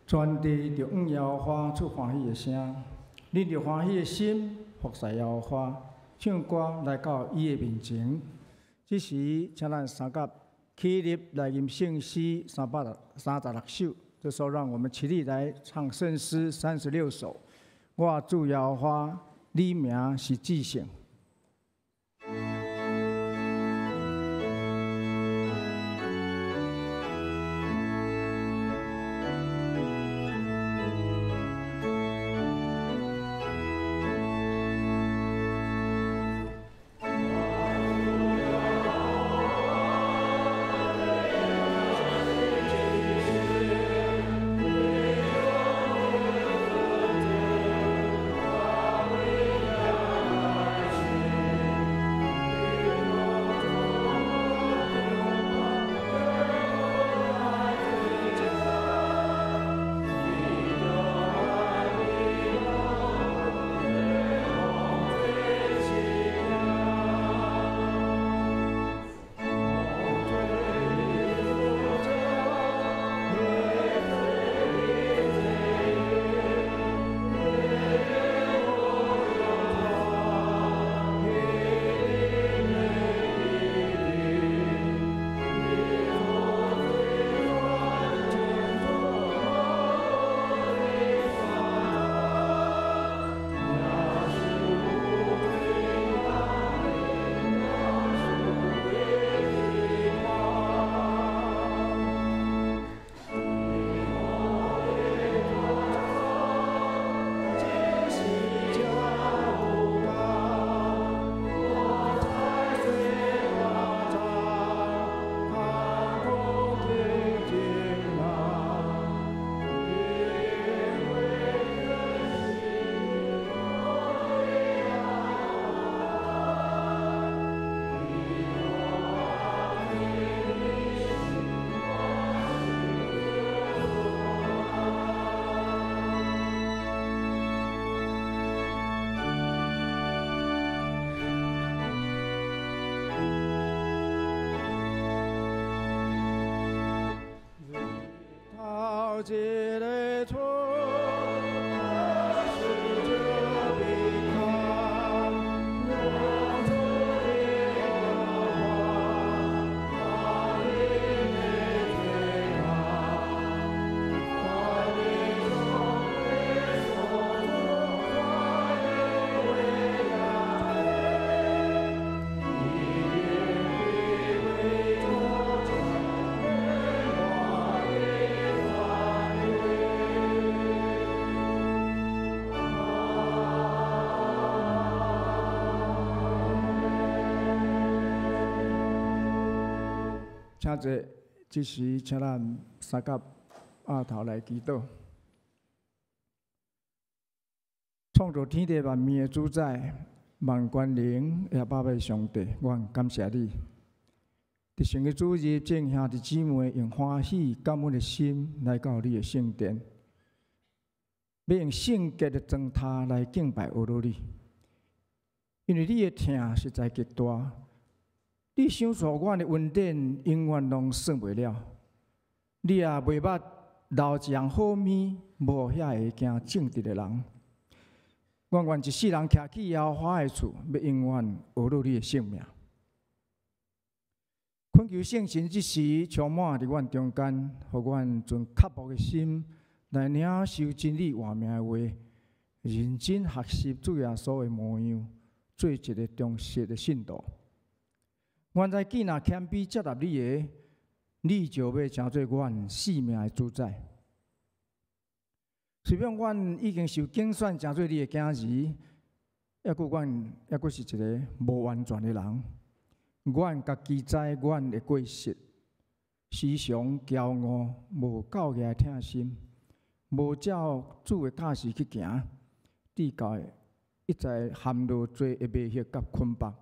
全地著向耶和華出歡喜的聲，恁著歡喜的心服侍耶和華，唱歌來到伊的面前。這時，請咱三佮起立來吟聖詩336首。這時候，讓我們起立來唱聖詩三十六首。我主耶和華，你名是至聖。一个厝，是这边空，我主耶和华，你的罪啊，我的所作为请坐，这时请咱三佮阿头来祈祷。创造天地万物的主宰，万权能阿爸的上帝，我感谢你。伫圣的主日，众兄弟姊妹用歡喜感恩的心來到你的聖殿，欲用聖潔的狀態來敬拜阿羅你。因為你的疼實在極大，你賞賜阮的恩典永遠攏算袂了。你也袂捌留一項好物，無予遐會驚正直的人。我願一世人徛起耶和華的厝，欲永遠阿羅你的聖名。懇求聖神這時充滿佇阮中間，予阮存渴慕的心來領受真理活命的話，認真學習主耶穌的模樣，做一个忠實的信徒。原來既若謙卑接納你的，你就欲成做阮性命的主宰。雖然阮已經受揀選成做你的囝兒，猶閣阮猶閣是一个無完全的人。阮家己知阮的過失，時常驕傲，無夠額疼心，無照主的教示去行，至到一再陷落罪的迷惑佮捆綁，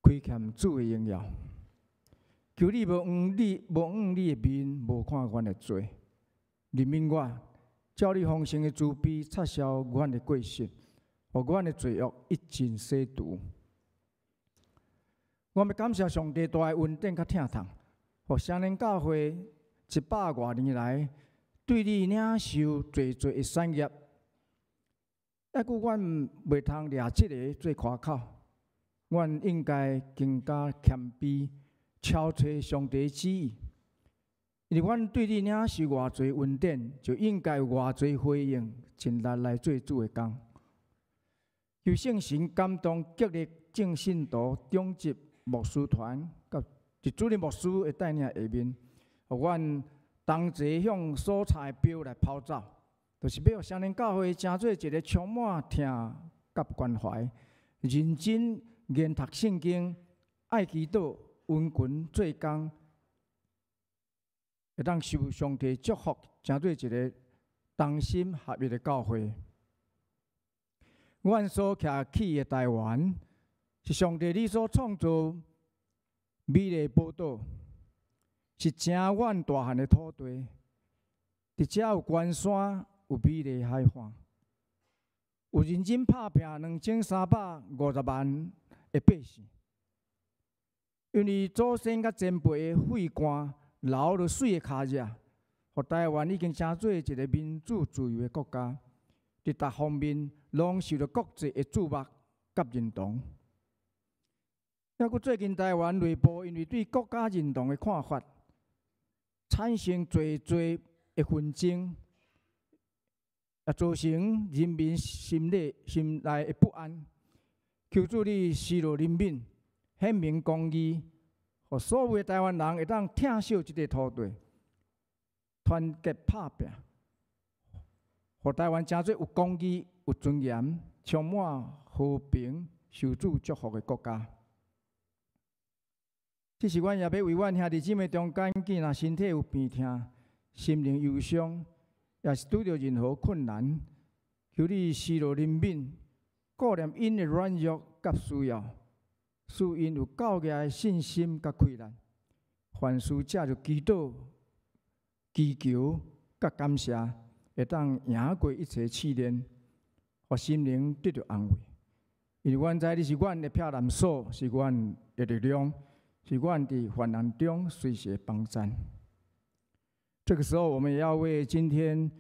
虧欠主的榮耀。求你無向你的面，無看阮的罪，憐憫我，照你豐盛的慈悲，擦消阮的過失，予阮的罪惡一盡洗除。我欲感謝上帝大的恩典佮疼痛，予雙連教會一百外年來，對對你領受濟濟的產業。抑閣阮袂通掠這个做誇口，阮應該更加謙卑，超揣上帝旨意。因為阮對你領受偌濟恩典，就應該有偌濟回應，盡力來做主的工。求聖神感動，激勵眾信徒、長執牧師團佮主任牧師的帶領下面，予阮同齊向所差的標來跑走，就是欲予雙連教會成做一个充滿疼佮關懷、認真研讀聖經、愛祈禱、殷勤做工，會當受上帝祝福，成做一个同心合一的教會。阮所徛起的台灣，是上帝你所創造美麗寶島，是誠遠大漢的土地。佇遮有關山，有美麗海岸，有認真拍拚2350萬的百姓。因為祖先佮前輩的血汗流落水的跤跡，予台灣已經成做一个民主自由的國家，佇逐方面攏受著國際的注目佮認同。抑閣最近台灣內部因為對國家認同的看法，產生濟濟的紛爭，也造成人民心裡心內的不安。求主你施予憐憫，顯明公義，予所有的台灣人會當疼惜這个土地，團結拍拚，予台灣成做有公義、有尊嚴、充滿和平、受主祝福的國家。這時，阮也欲為阮兄弟姊妹中間，見若身體有病痛、心靈憂傷，抑是拄著任何困難，求你施予憐憫，顧念𪜶的軟弱佮需要，使𪜶有夠額的信心佮氣力。凡事藉著祈禱、祈求佮感謝，會當贏過一切試煉，予心靈得著安慰。因為阮知你是阮的避難所，是阮的力量，是阮佇患難中隨時的幫贊。這個時候，我們也要為今天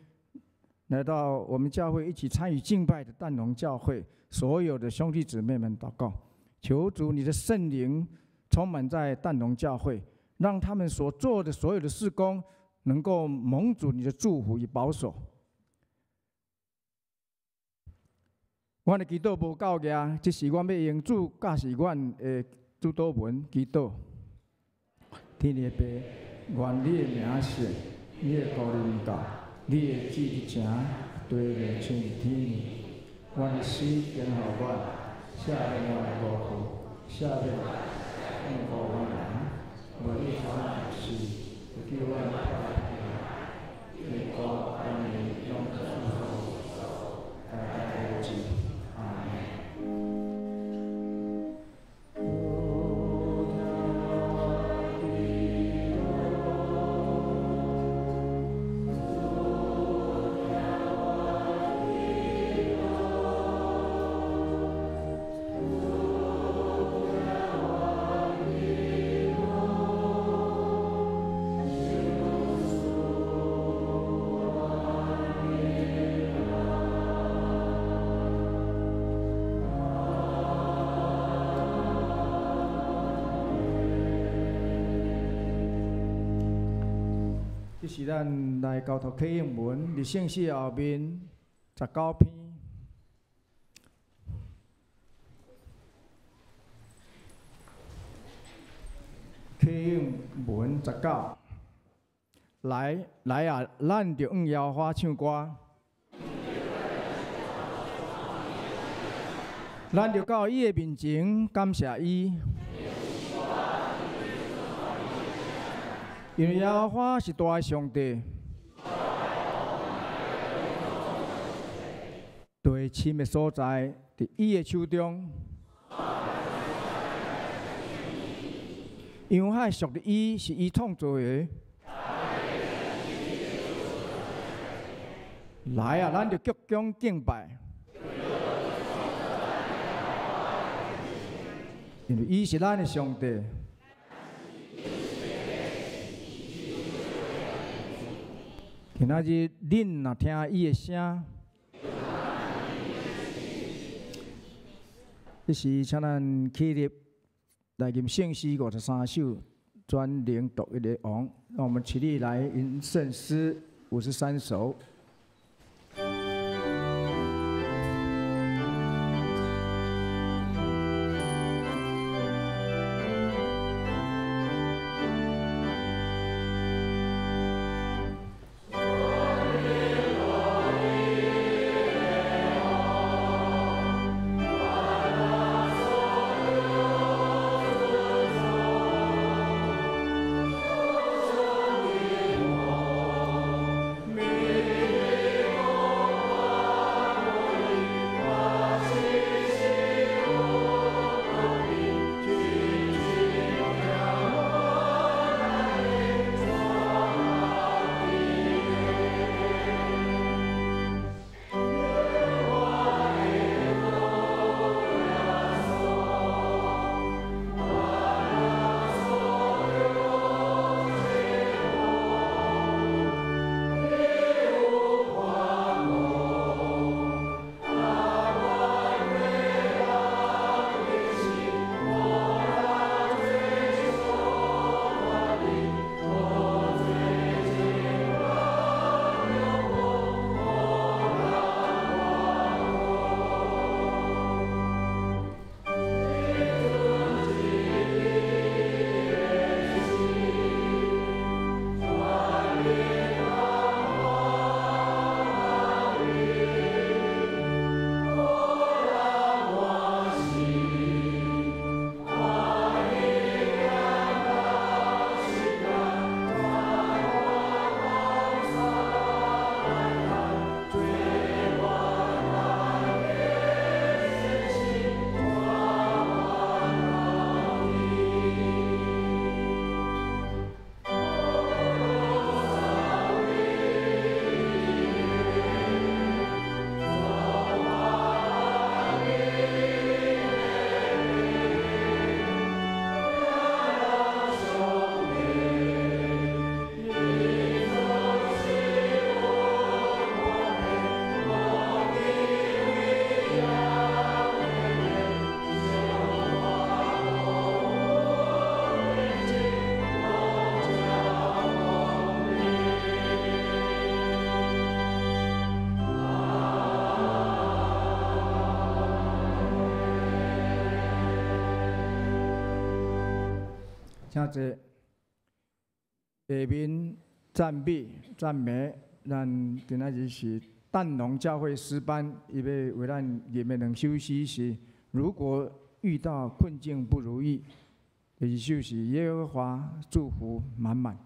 來到我們教會一起參與敬拜的淡龍教會所有的兄弟姊妹們禱告，求主你的聖靈充滿在淡龍教會，讓他們所做的所有的事工能夠蒙主你的祝福與保守。阮的祈禱無夠額，這時阮欲用主教示阮的主禱文祈禱。天的父，願你的名聖，你的國臨到，你的旨意成，地就親像天爾。阮的死今予阮，赦免阮的過錯，赦免阮過阮人，無你阮是救阮脫離苦難，國權力永存代代無盡。阿們。這是咱來交託啟應文，佇聖詩後面19篇。啟應文19，來來啊！咱著向耶和華唱歌，咱著到伊的面前感謝伊。因為耶和華是大的上帝，地深的所在，佇伊的手中。洋海屬於伊，是伊創造的。來啊，咱就鞠躬敬拜，因為伊是咱的上帝。今仔日恁若聽伊的聲，這時請咱起立來吟聖詩53首，專靈獨一的王。讓我們起立來吟聖詩53首。請坐。下面讚美讚美，咱今仔日是淡農教會詩班，伊欲為咱吟的兩首詩是：如果遇到困境不如意，第二首是耶和華祝福滿滿。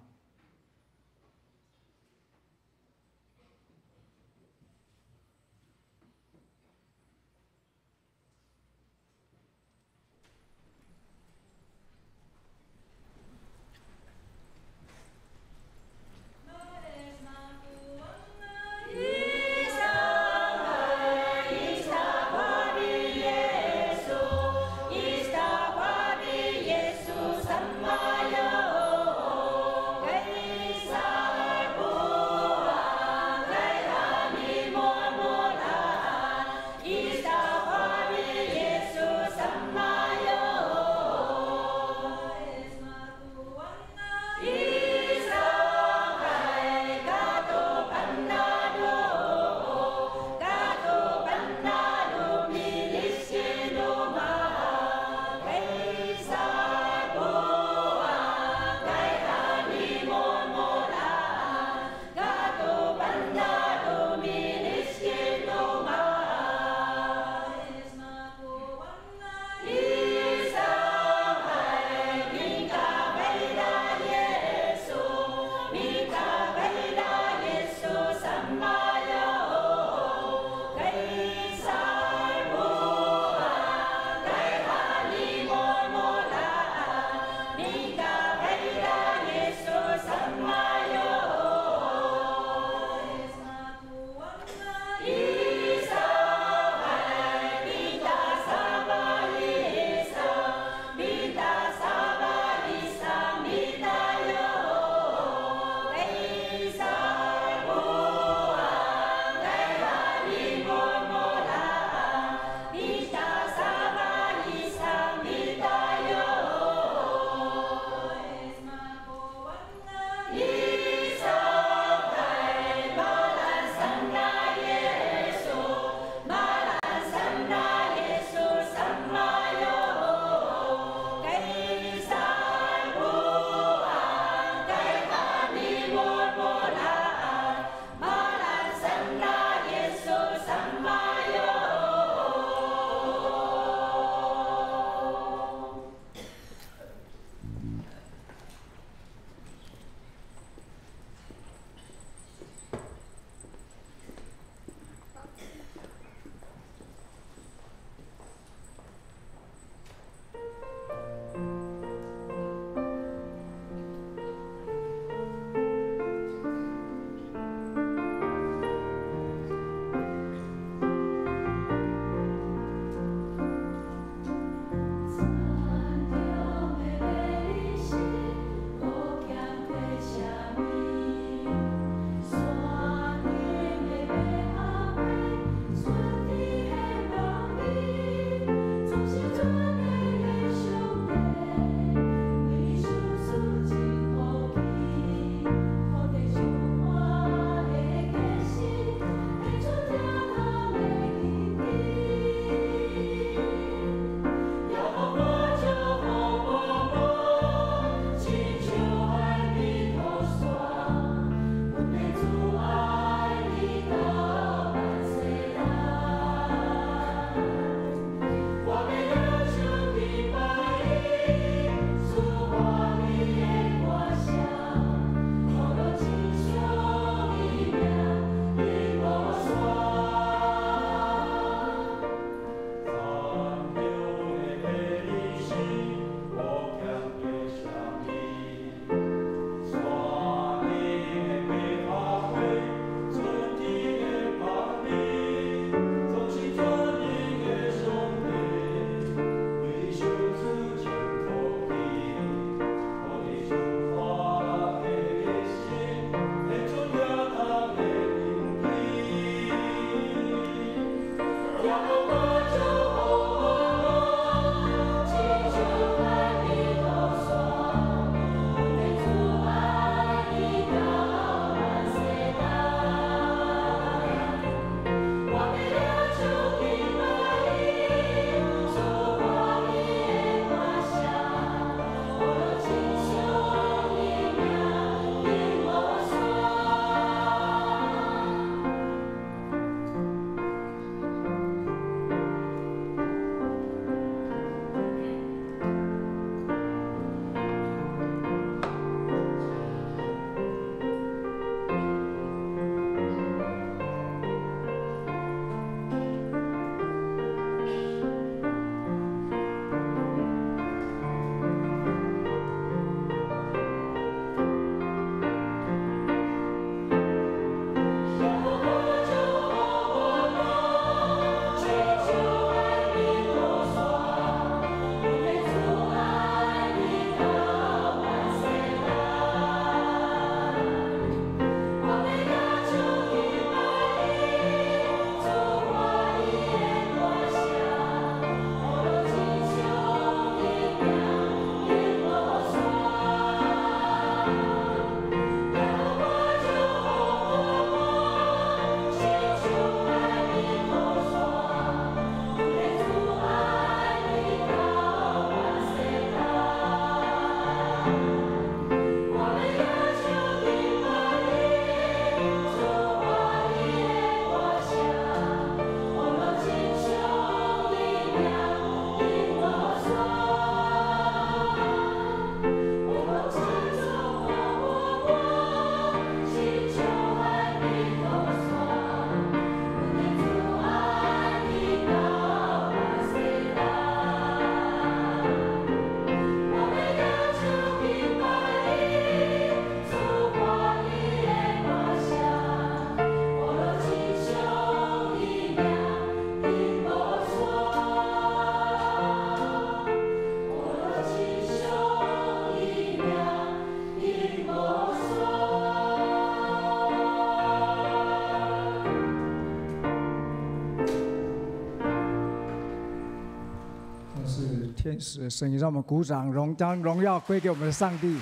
天使的聲音，讓我們鼓掌，榮將榮耀歸給我們的上帝。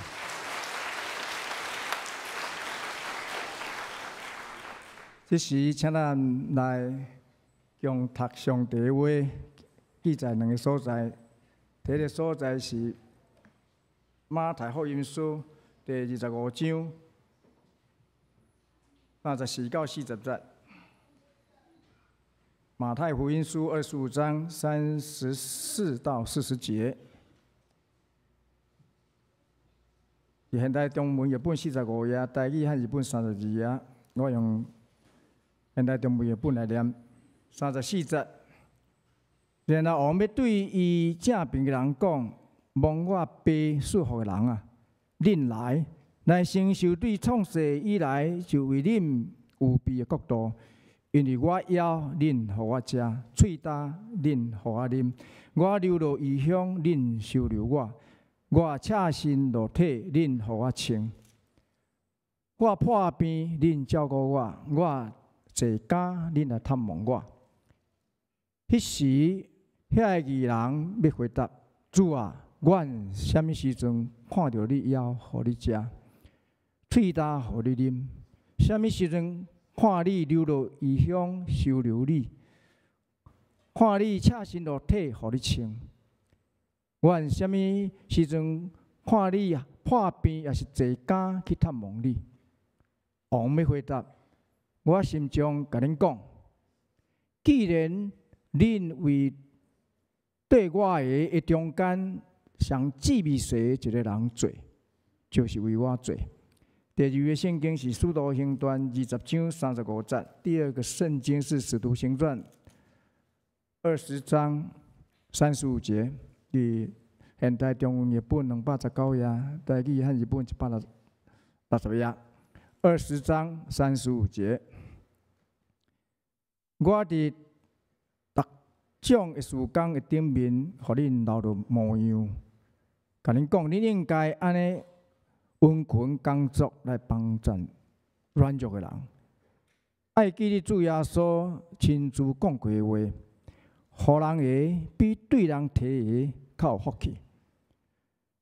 這時，請咱來用讀上帝話，記載兩個所在。第一個所在是馬太福音書第25章34到40節。馬太福音書25章34到40節。現代中文譯本45頁，台語漢字本32頁。我用現代中文譯本來念34節。然後王欲對伊正邊的人講：蒙我爸賜福的人啊，恁來，來承受對創世以來就為恁預備的國度。因為我枵，恁予我食；喙焦，恁予我啉；我流落異鄉，恁收留我；我赤身露體，恁予我穿；我破病，恁照顧我；我坐監，恁來探望我。彼時，遐个義人欲回答：主啊，阮啥物時陣看著你枵，予你食；喙焦，予你啉？啥物時陣看你流落異鄉，收留你；看你赤身露體，予你穿？阮啥物時陣看你破病，抑是坐監去探望你？王欲回答：我心中共恁講，既然恁為綴我的中間上至微細一個人做，就是為我做。第二個聖經是《使徒行傳》20章35節，第二個聖經是《使徒行傳》20章35節。佇現代中文譯本219頁，台語漢字本160頁。20章35節，我佇逐種的事工的頂面，予恁留著模樣，共恁講，恁應該按呢殷勤工作來幫贊軟弱的人。愛記得主耶穌親自講過的話：予人的比對人提的較有福氣。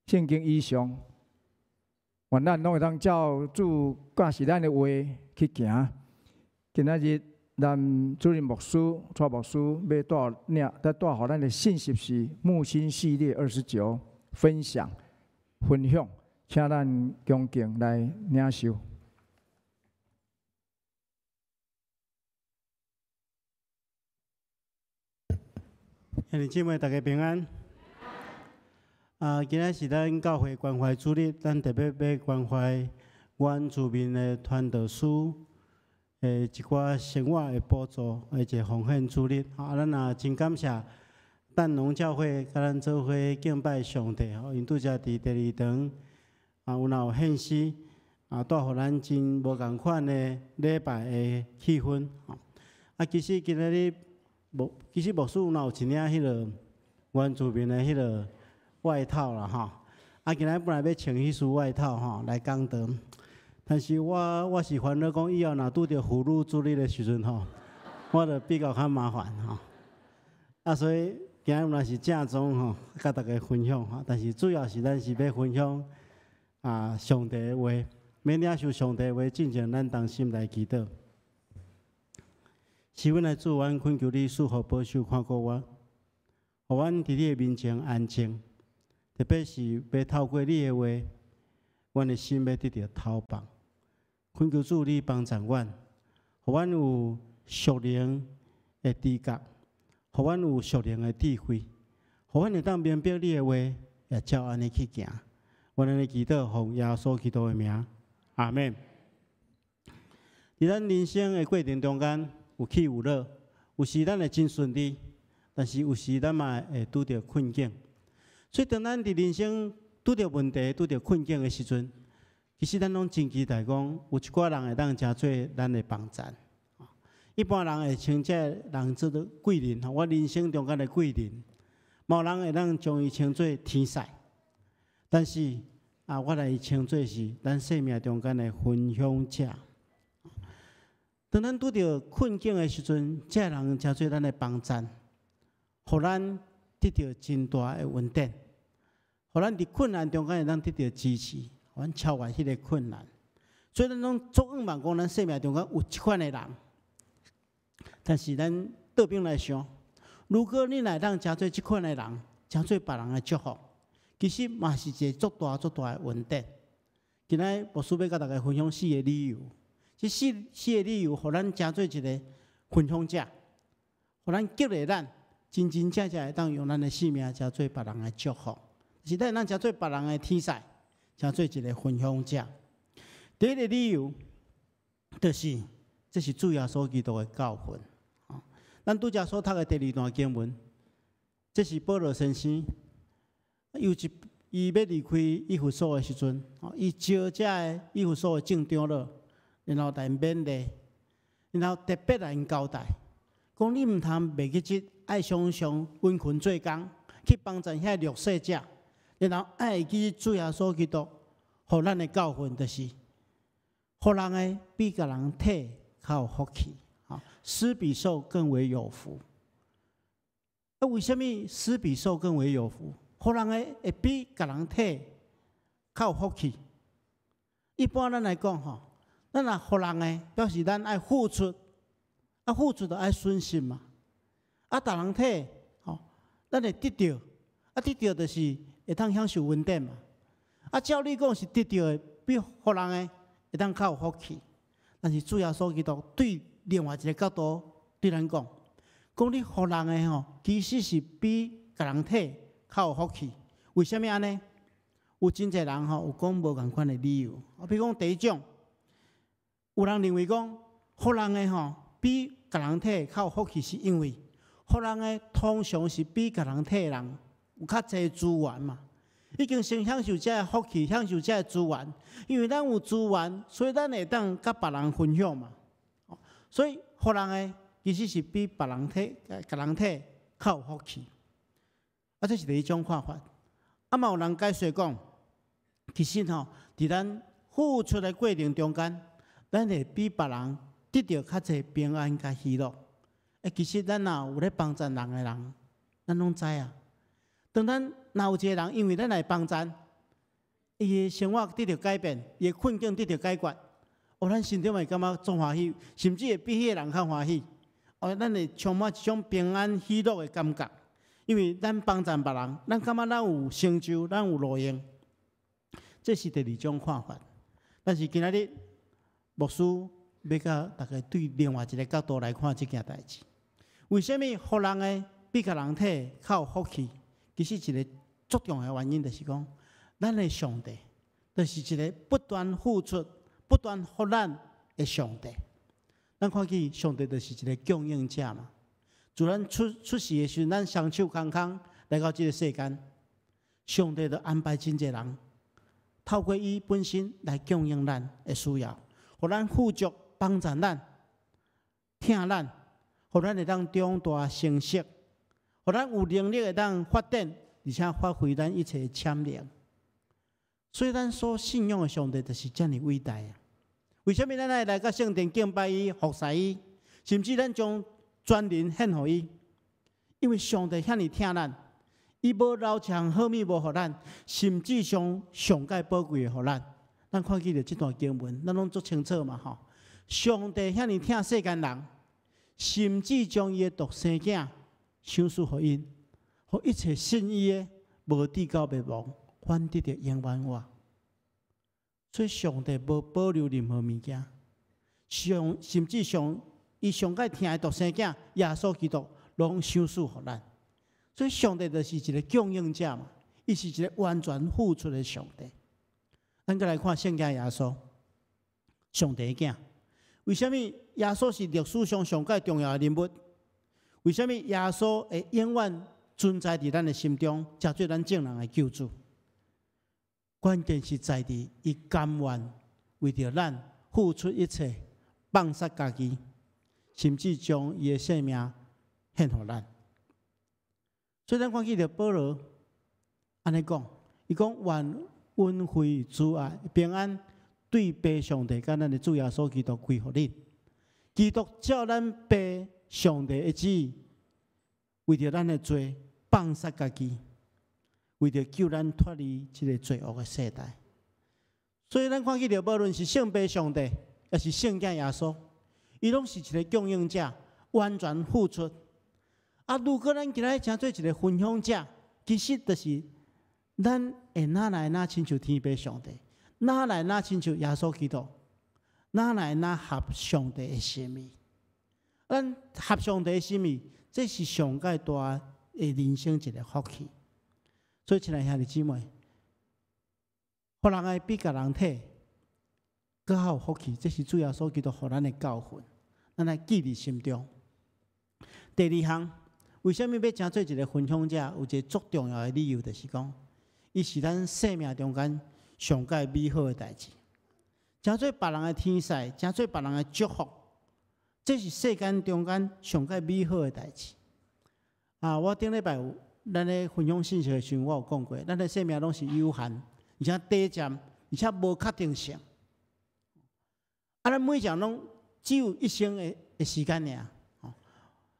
聖經以上，願咱攏會當照主教示咱的話去行。今仔日咱主任牧師、蔡牧師欲帶領、再帶予咱的信息是牧心系列29分享分享，請咱恭敬來領受。兄弟姊妹，大家平安。啊，今仔是咱教會關懷主日，咱特別欲關懷原住民的傳道師的一寡生活的補助，的一個奉獻主日。啊，咱也真感謝淡農教會佮咱做伙敬拜上帝。吼，𪜶拄才佇第二堂啊，有若有獻詩啊，帶予咱真無仝款的禮拜的氣氛。啊，其實今仔日牧，其實牧師有若有一領彼个原住民的彼个外套啦，吼！啊，今仔本來欲穿彼束外套吼來講道，但是我我是煩惱講以後若拄著婦女主日的時陣吼，我就比較較麻煩吼。啊，所以今仔若是正宗吼，佮大家分享吼，但是主要是咱是欲分享啊上帝的話，欲領受上帝的話，進前咱同心來祈禱。是阮的主，阮懇求你賜福保守看顧我，予阮佇你的面前安靜。特別是欲透過你的話，阮的心欲得著投放。懇求主你幫助阮，予阮有屬靈的知覺，予阮有屬靈的智慧，予阮會當明白你的話，也照按呢去行。阮按呢祈禱，奉耶穌基督的名，阿們。佇咱人生的過程中間，有起有落，有時咱會真順利，但是有時咱嘛會拄著困境。所以，當咱佇人生拄著問題、拄著困境的時陣，其實咱攏真期待講，有一寡人會當成做咱的幫贊。一般人會稱這个人做做貴人，我人生中間的貴人。嘛有人會當將伊稱做天使，但是啊，我來伊稱做是咱生命中間的分享者。當咱拄著困境的時陣，這个人成做咱的幫贊，予咱得著真大的恩典，予咱佇困難中間會當得著支持，予咱超越彼个困難。所以咱攏足向望講，咱生命中間有這款的人。但是咱倒轉來想，如果你若會當成做這款的人，成做別人的祝福，其實嘛是一個足大足大的恩典。今仔牧師欲佮大家分享四个理由，這四個理由，予咱成做一个分享者，予咱激勵咱真真正正會當用咱的生命成做別人的祝福，是咱會當成做別人的天使，成做一个分享者。第一个理由，就是這是主耶穌基督的教訓。咱拄才所讀的第二段經文，這是保羅先生有一伊欲離開以弗所的時陣，伊召遮个以弗所的眾長老，然後來勉勵，然後特別來𪜶交代，講你毋通袂記得愛常常殷勤做工，去幫贊遐弱勢者，然後愛會記主耶穌基督，予咱的教訓就是，予人的比共人提較有福氣，施比受更為有福。啊，為啥物施比受更為有福？予人的會比共人提較有福氣。一般咱來講吼，咱若予人的，表示咱愛付出，啊付出就愛損失嘛。啊，逐人提，吼，咱會得著，啊得著就是會當享受恩典嘛。啊，照理講是得著的比予人的會當較有福氣。但是主耶穌基督對另外一个角度對咱講，講你予人的吼，其實是比共人提較有福氣。為啥物按呢？有真濟人吼有講無仝款的理由。啊，比如講第一種，有人認為講，予人的吼比共人提較有福氣，是因為予人的通常是比共人提的人有較濟資源嘛。已經先享受這个福氣，享受這个資源，因為咱有資源，所以咱會當佮別人分享嘛。所以予人的其實是比別人提、共人提較有福氣。啊，這是第一種看法。啊，嘛有人解釋講，其實吼，佇咱付出的過程中間，咱會比別人得著較濟平安佮喜樂。欸，其實咱若有咧幫贊人的人，咱攏知啊。當咱若有一个人，因為咱來幫贊，伊的生活得著改變，伊的困境得著解決，哦，咱心中會感覺足歡喜，甚至會比彼个人較歡喜。哦，咱會充滿一種平安喜樂的感覺，因為咱幫贊別人，咱感覺咱有成就，咱有路用。這是第二種看法。但是今仔日牧師欲佮大家對另外一个角度來看這件代誌。為啥物予人的比共人提較有福氣？其實一个足重要的原因就是講，咱的上帝就是一个不斷付出、不斷予咱的上帝。咱看見上帝就是一个供應者嘛。自咱出世的時陣，咱雙手空空來到這个世間，上帝就安排真濟人，透過伊本身來供應咱的需要，予咱富足，幫助咱，疼咱，予咱會當長大成熟，予咱有能力會當發展，而且發揮咱一切的潛能。所以，咱所信仰的上帝就是遮爾偉大啊！為啥物咱愛來到聖殿敬拜伊、服侍伊，甚至咱將全人獻予伊？因為上帝遐爾疼咱，伊無留一項好物無予咱，甚至將上蓋寶貴的予咱。咱看見著這段經文，咱攏足清楚嘛吼！上帝遐爾疼世間人，甚至將伊的獨生囝賞賜予𪜶，予一切信伊的，無至到滅亡，反得著永遠活。所以上帝無保留任何物件，甚至上伊上蓋疼的獨生囝耶穌基督，攏賞賜予咱。所以上帝就是一個供應者嘛，伊是一個完全付出的上帝。咱閣來看聖囝耶穌，上帝的囝。為啥物耶穌是歷史上上蓋重要的人物？為啥物耶穌會永遠存在佇咱的心中，成做咱眾人的救主？關鍵是在佇伊甘願為著咱付出一切，放殺家己，甚至將伊的性命獻予咱。所以咱看見著保羅按呢講，伊講願恩惠慈愛平安對父上帝佮咱的主耶穌基督歸予恁。基督照咱父上帝的旨意，為著咱的罪放殺家己，為著救咱脫離這个罪惡的世代。所以咱看見著，無論是聖父上帝，抑是聖子耶穌，伊攏是一个供應者，完全付出。啊，如果咱今仔日成做一个分享者，其實就是咱會若來若親像天父上帝，若來若親像耶穌基督，若來若合上帝的心意。咱合上帝的心意，這是上蓋大的人生一个福氣。所以，親愛兄弟姊妹，予人愛比共人體閣較有福氣，這是主耶穌基督予咱的教訓，咱愛記佇心中。第二項，為啥物欲成做一个分享者？有一个足重要的理由，就是講，伊是咱生命中間上蓋美好的代誌。成做別人的天使，成做別人的祝福，這是世間中間上蓋美好的代誌。啊，我頂禮拜有咱咧分享信息的時陣，我有講過，咱的生命攏是有限，而且短暫，而且無確定性。啊，咱每一人攏只有一生的時間爾。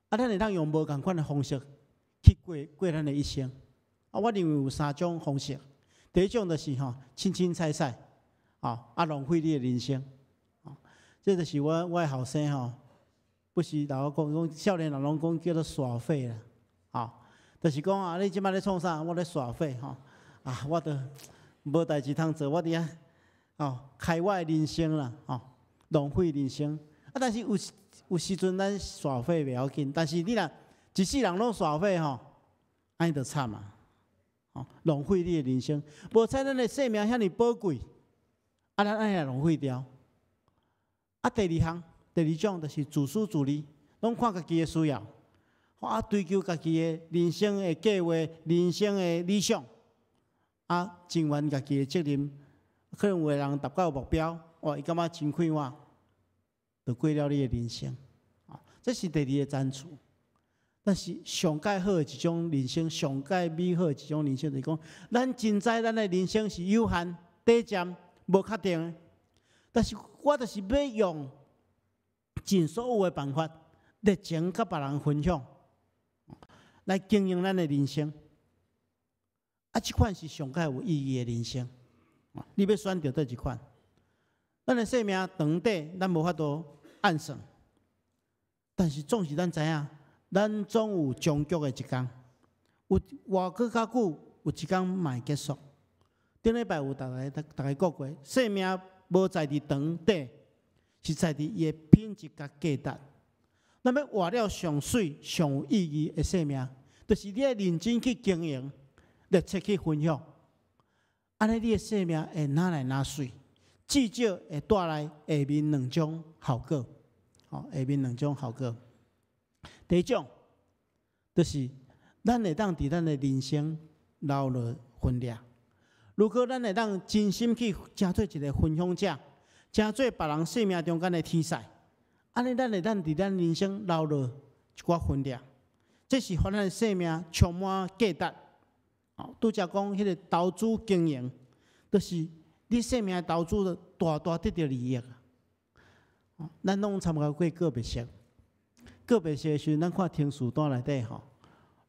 啊，咱會當用無仝款的方式去過過咱的一生。啊，我認為有三種方式。第一種就是吼，凊凊彩彩，吼，啊，浪費你的人生。這就是我的後生吼，不時老我講講，少年人攏講叫做耍廢啦，吼，就是講啊，你這擺咧創啥？我咧耍廢吼，啊，我都無代誌通做，我佇遐，吼，開我的人生啦，吼，浪費人生。啊，但是有時陣咱耍廢袂要緊，但是你若一世人攏耍廢吼，按呢就慘啊！吼，浪費你的人生。無彩咱的生命遐爾寶貴，啊，咱按呢來浪費掉。啊，第二項、第二種就是自私自利，攏看家己的需要，啊，追求家己的人生的計劃、人生的理想，啊，盡完家己的責任。可能有的人達到目標，哇，伊感覺真快活，就過了你的人生。啊，這是第二个層次。但是上蓋好的一種人生，上蓋美好的一種人生，就是講，咱真知咱的人生是有限、短暫、無確定的。但是我就是欲用盡所有的辦法，熱情佮別人分享，來經營咱的人生。啊，這款是上蓋有意義的人生。你欲選擇佗一款？咱的生命長短，咱無法度按算。但是總是咱知影，咱總有終局的一天。有活閣較久，有一天嘛會結束。頂禮拜有逐家講過，生命無在佇長短，是在佇伊的品質佮價值。咱欲活了上媠、上有意義的生命，就是你愛認真去經營，熱切去分享。按呢，你的生命會愈來愈媠，至少會帶來下面兩種效果。吼，下面兩種效果。第一種，就是咱會當佇咱的人生留落分掠。如果咱會當真心去成做一个分享者，成做別人生命中間的天使，按呢，咱會當佇咱人生留落一寡分掠，這是予咱的生命充滿價值。哦，拄才講彼个投資經營，就是你生命的投資，就大大得著利益啊！咱攏參加過告別式，告別式的時陣，咱看停屍單內底吼，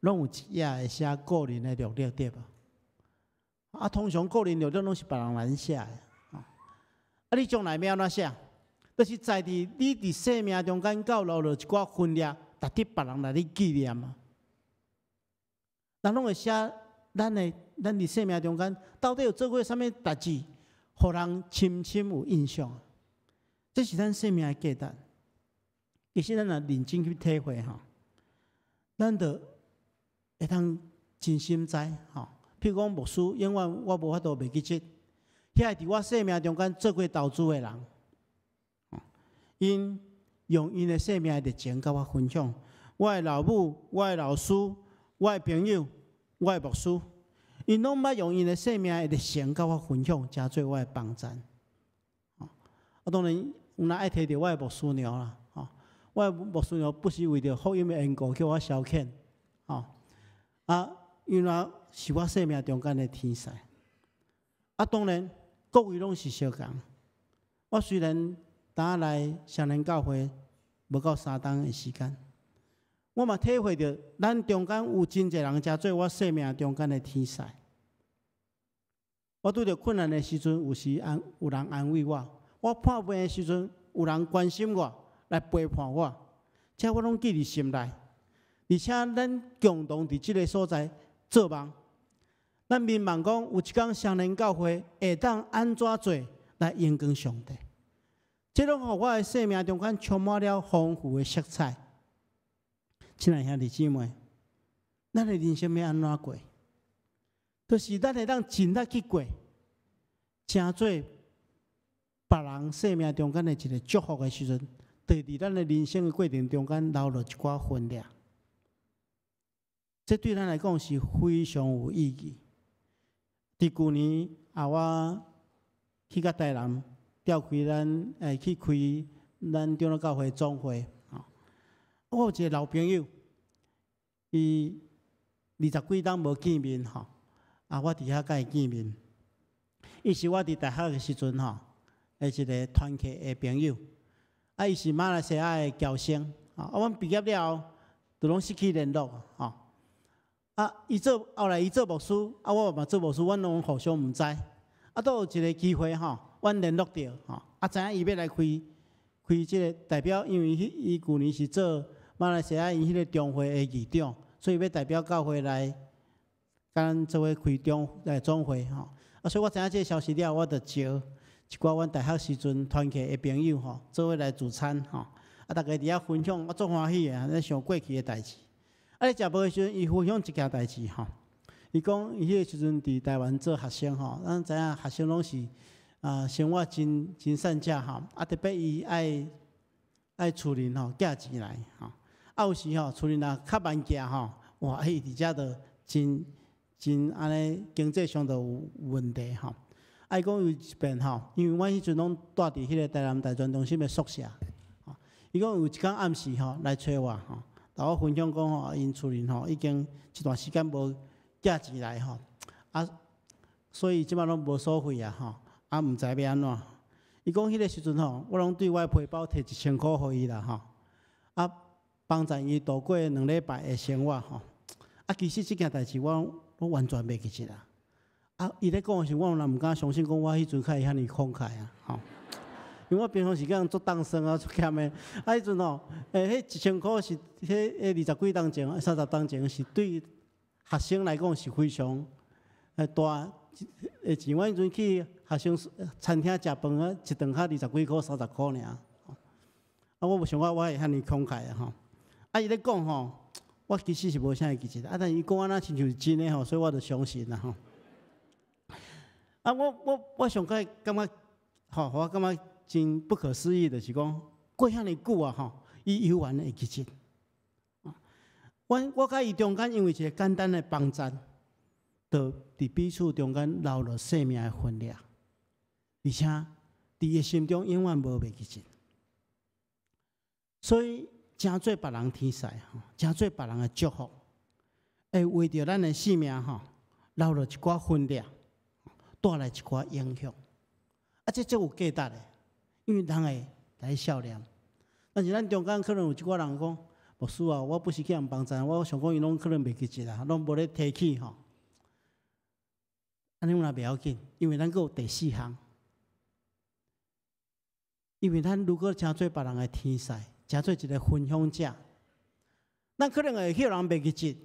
攏有一頁會寫個人的履歷對無？啊，通常個人履歷攏是別人來寫的。啊，你將來欲按怎寫？就是在佇你佇生命中間到留落一寡分掠，值得別人來你紀念啊。人攏會寫咱佇生命中間到底有做過啥物代誌，予人深深有印象。這是咱生命的價值。其實咱若認真去體會吼，咱就會當真心知吼。譬如講牧師，永遠我無法度袂記得，遐個佇我生命中間做過投資的人，𪜶用𪜶的生命的熱情佮我分享。我的老母、我的老師、我的朋友、我的牧師，𪜶攏捌用𪜶的生命的熱情佮我分享，成做我的幫贊。啊，當然有若愛提著我的牧師娘啦，吼，我的牧師娘不是為著福音的緣故叫我消遣，吼，啊，原來是我生命中間的天使。啊，當然各位攏是相仝。我雖然當來雙連教會無夠3冬的時間，我嘛體會著，咱中間有真濟人誠做我生命中間的天使。我拄著困難的時陣，有時安有人安慰我；我破病的時陣，有人關心我，來陪伴我。這我攏記佇心內。而且咱共同佇這个所在做夢，咱眠夢講有一工雙連教會會當按怎做來榮光上帝。這攏予我的生命中間充滿了豐富的色彩。親愛兄弟姊妹，咱的人生欲按怎過？就是咱會當盡力去過，成做別人生命中間的一个祝福的時陣，就佇咱的人生的過程中間留落一寡分量。這對咱來講是非常有意義。佇舊年啊，我去到台南召開咱去開咱長老教會總會。我有一个老朋友，伊二十幾冬無見面吼，啊，我佇遐佮伊見面。伊是我佇大學的時陣吼，的一个團契的朋友。啊，伊是馬來西亞的僑生，啊，阮畢業了後，就攏失去聯絡吼。啊，伊做後來伊做牧師，啊，我嘛做牧師，阮攏互相毋知。啊，都有一个機會吼，阮聯絡著吼，啊，知影伊欲來開開這个代表，因為彼伊舊年是做馬來西亞𪜶彼个中會的議長，所以欲代表教會來佮咱做伙開中來總會吼。啊，所以我知影這个消息了，我就招一寡阮大學時陣團契的朋友吼，做伙來聚餐吼。啊，逐家佇遐分享，我足歡喜的，咧想過去的代誌。啊，咧食飯的時陣，伊分享一件代誌吼。伊講伊彼个時陣佇台灣做學生吼，咱知影學生攏是啊生活真真散食吼。啊，特別伊愛愛厝裡吼寄錢來吼。啊，有時吼厝裡若較慢寄吼，哇，伊佇遮就真真按呢經濟上就有問題吼。啊，伊講有一遍吼，因為阮彼陣攏蹛佇彼个台南大專中心的宿舍，吼。伊講有一工暗時吼來揣我吼，共我分享講吼，𪜶厝裡吼已經一段時間無寄錢來吼，啊，所以這擺攏無所費啊吼，啊，毋知欲按怎。伊講彼个時陣吼，我攏對我的皮包提1000箍予伊啦吼，啊，幫助伊度過兩禮拜的生活吼。啊，其實這件代誌我攏完全袂記得啦。啊，伊咧講的時，我嘛毋敢相信，講我彼陣較會遐爾慷慨啊，吼。因為我平常時間足當算啊，足儉的。啊，彼陣吼，彼1000箍是彼二十幾冬前、30冬前是對學生來講是非常大的錢。我彼陣去學生餐廳食飯啊，一頓較二十幾箍、30箍爾。啊，我無想過我會遐爾慷慨啊，吼。啊，伊咧講吼，我其實是無啥會記得，啊，但伊講按呢親像是真的吼，所以我就相信啦吼。啊，我上蓋感覺，吼，我感覺真不可思議，就是講過遐爾久啊，吼，伊猶原會記得。我佮伊中間因為一个簡單的幫贊，就佇彼此中間留落生命的分量，而且佇伊心中永遠無袂記得。所以，成做別人天使吼，成做別人的祝福，會為著咱的生命吼，留落一寡分量，帶來一寡影響。啊，這足有價值的，因為人會來笑念。但是咱中間可能有一寡人講，牧師啊，我不時去予人幫贊，我想講伊攏可能袂記得啦，攏無咧提起吼。按呢嘛袂要緊，因為咱閣有第四項。因為咱如果成做別人的天使，成做一个分享者，咱可能會予人袂記得，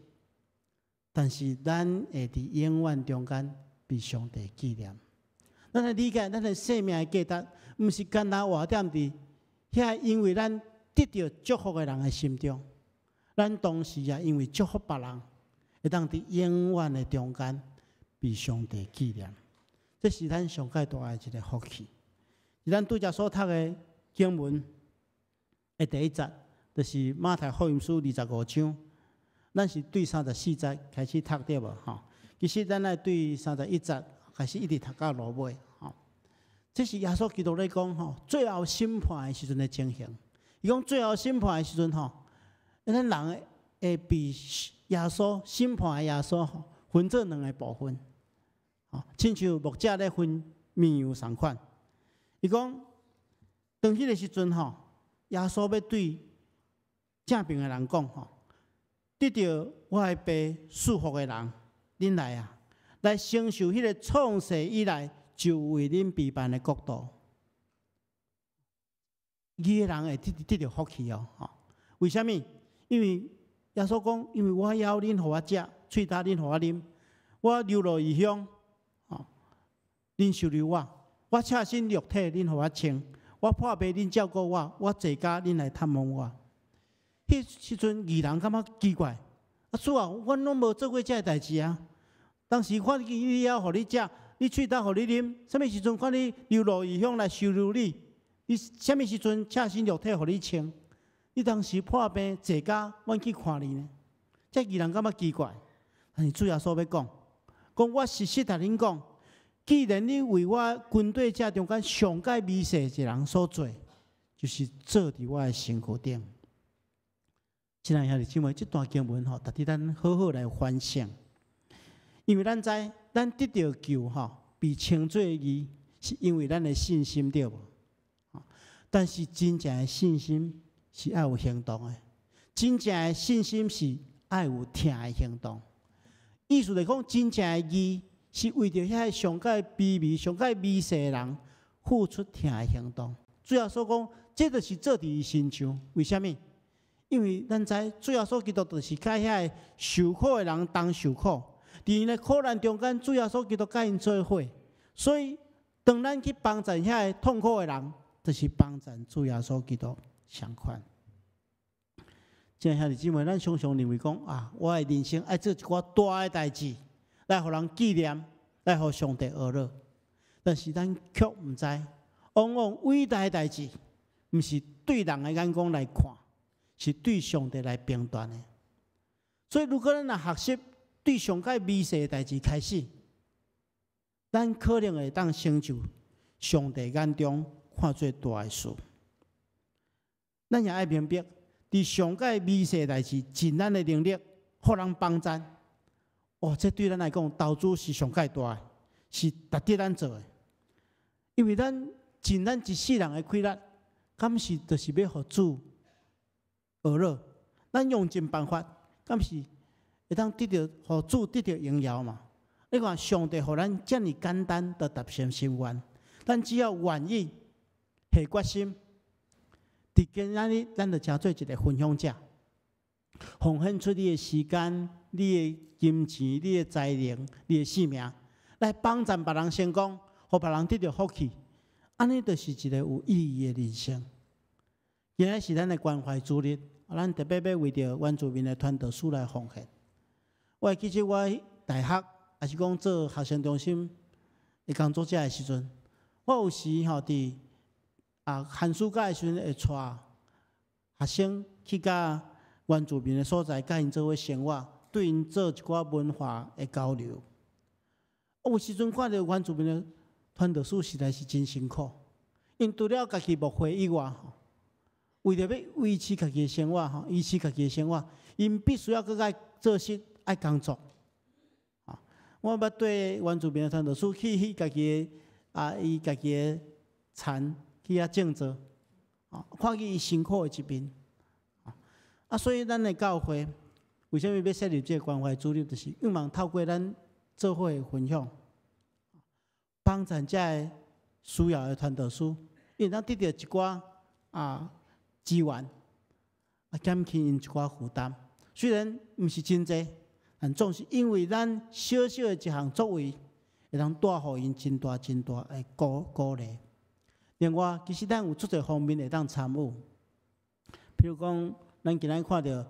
但是咱會佇永遠中間被上帝紀念。咱來理解，咱的生命的價值，毋是干焦活踮佇遐，因為咱得著祝福的人的心中，咱同時也因為祝福別人，會當佇永遠的中間被上帝紀念。這是咱上蓋大的一个福氣。是咱拄才所讀的經文的第一節，就是馬太福音書25章。咱是對34節開始讀對無？吼，其實咱愛對31節開始一直讀到落尾。吼，這是耶穌基督咧講吼，最後審判的時陣的情形。伊講最後審判的時陣吼，咱人會被耶穌審判的耶穌吼，分做兩个部分，吼，親像牧者咧分綿羊仝款。伊講，當彼个時陣吼，耶穌欲對正爿的人講吼，得著我的父賜福的人，恁來啊，來承受彼个創世以來就為恁備辦的國度。義的人會得著福氣哦，吼！為啥物？因為耶穌講，因為我枵恁予我食，喙焦恁予我啉，我流落異鄉，吼，恁收留我；我赤身露體，恁予我穿；我破病，恁照顧我；我坐監，恁來探望我。彼時陣義人感覺奇怪，啊主啊，阮攏無做過這个代誌啊！當時看見你枵，予你食；你喙焦，予你啉。啥物時陣看你流落異鄉來收留你？你啥物時陣赤身露體，予你穿？你當時破病坐監，阮去看你呢？這義人感覺奇怪，但是主耶穌欲講，講我實實共恁講，既然你為我軍隊這中間上蓋微細一人所做，就是做佇我的身軀頂。親愛兄弟姊妹，這段經文吼，值得咱好好來反省，因為咱知，咱得著救吼，被稱做義，是因為咱的信心對無？但是真正的信心是愛有行動的，真正的信心是愛有疼的行動。意思來講，真正的義是為著遐个上蓋卑微、上蓋微細的人付出疼的行動。主耶穌講，這就是做佇伊身上。為啥物？因為咱知主耶穌基督就是佮遐个受苦的人同受苦，佇𪜶的苦難中間，主耶穌基督佮𪜶做伙。所以，當咱去幫助遐个痛苦的人，就是幫贊主耶穌基督相款。親愛兄弟姊妹，咱常常認為講啊，我的人生愛做一寡大的代誌，來予人紀念，來予上帝學樂。但是咱卻毋知，往往偉大的代誌，毋是對人的眼光來看，是對上帝來評斷的。所以，如果咱若學習對上蓋微細的代誌開始，咱可能會當成就上帝眼中看做大的事。咱也愛明白，佇上蓋微細代誌，盡咱的能力，予人幫贊。哦，這對咱來講，投資是上蓋大的，是值得咱做的。因為咱盡咱一世人的氣力，敢是就是欲予主學樂？咱用盡辦法，敢是會當得著予主得著榮耀嘛？你看，上帝予咱遮爾簡單，就達成心願。咱只要願意下決心，佇今仔日，咱就成做一个分享者，奉獻出你的時間、你的金錢、你的才能、你的性命，來幫助別人成功，予別人得著福氣。按呢，就是一个有意義的人生。今仔是咱的關懷主日，咱特別欲為著原住民的傳道師來奉獻。我會記得我大學，抑是講做學生中心的工作者的時陣，我有時吼佇寒暑假的時陣會帶學生去佮原住民的所在，佮𪜶做伙生活，對𪜶做一寡文化的交流。有時陣看著原住民的傳道師實在是真辛苦，𪜶除了家己牧會以外，吼，為著欲維持家己的生活，吼，維持家己的生活，𪜶必須要閣愛做事愛工作。我捌綴原住民的傳道師去家己的伊家己的田去遐種作，看見伊辛苦的一面。啊，所以咱的教會為啥物欲設立這个關懷主日，就是希望透過咱做伙的分享，幫助這个需要的傳道師，𪜶通得著一寡資源，減輕𪜶一寡負擔。雖然毋是真濟，但總是因為咱小小的一項作為，會當帶予𪜶真大真大的鼓勵。另外，其實咱有足濟方面會當參與，譬如講，咱今仔看著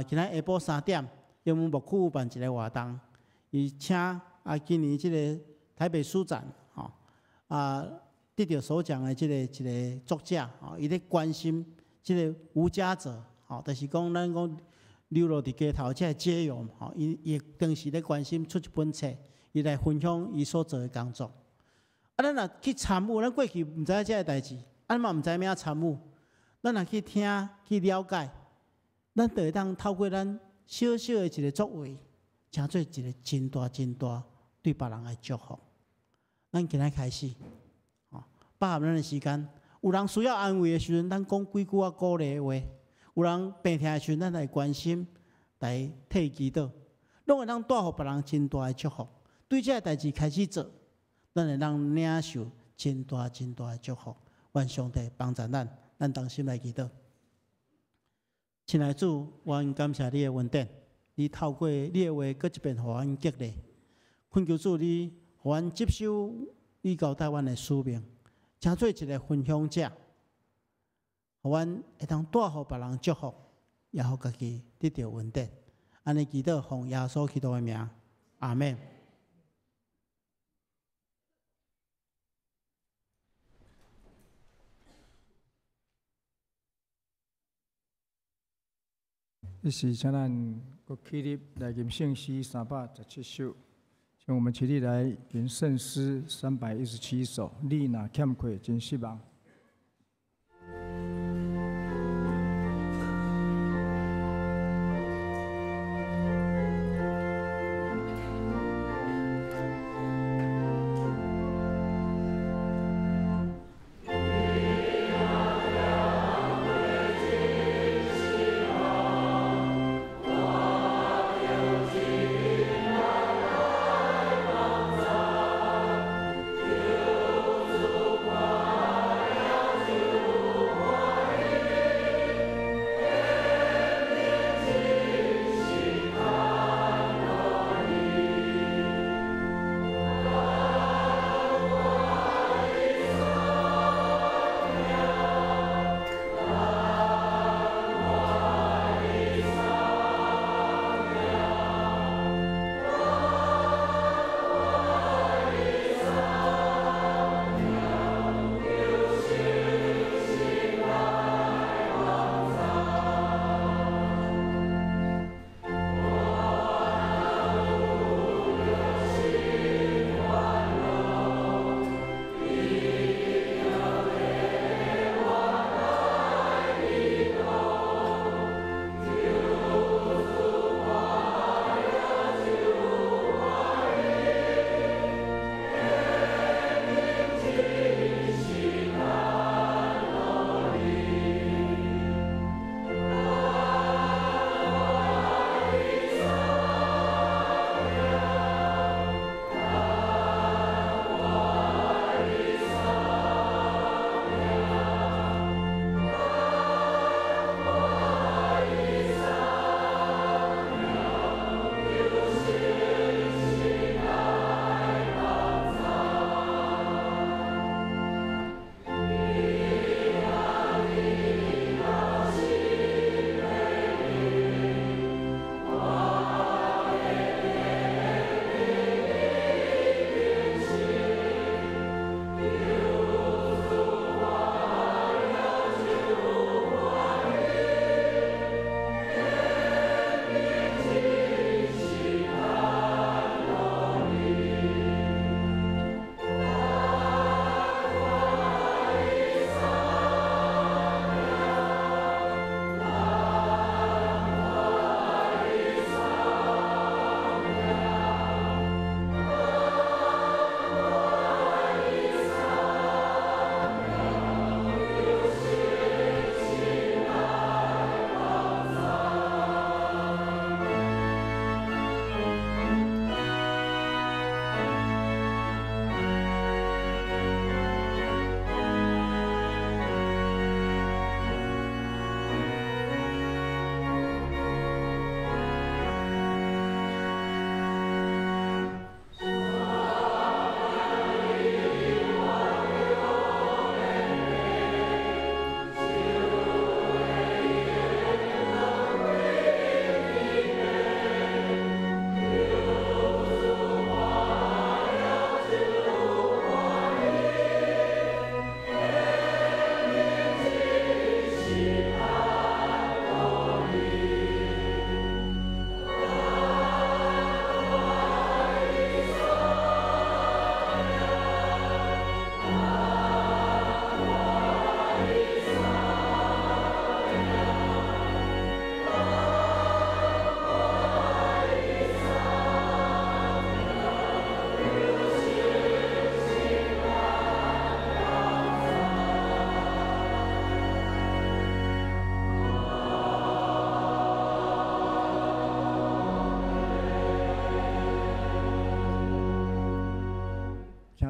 今仔下晡3點，中門牧區有辦一个活動，伊請今年這个台北書展吼得著首獎的這个一个作者吼，伊咧關心這个無家者吼，就是講咱講流落佇街頭這个街友吼，伊伊當時咧關心出一本冊，伊來分享伊所做的工作。啊，咱若去參與，咱過去毋知影這个代誌，啊，嘛毋知欲按怎參與。咱若去聽去了解，咱就會當透過咱小小的一个作為，成做一个真大真大對別人的祝福。咱今仔開始，吼，把握咱的時間。有人需要安慰的時陣，咱講幾句仔鼓勵的話；有人病疼的時陣，咱來關心，來替祈禱，攏會當帶予別人真大的祝福。對這个代誌開始做，咱會當領受真大真大的祝福。願上帝幫助咱，咱同心來祈禱。親愛的主，阮感謝你的恩典，你透過你的話，閣一遍予阮激勵。懇求主，你予阮接受你交代阮的使命，成做一个分享者，予阮會當帶予別人祝福，也予家己得著恩典。按呢祈禱，奉耶穌基督的名，阿們。這時請咱閣起立來吟聖詩317首，請我們起立來吟聖詩317首。你若欠缺，真失望。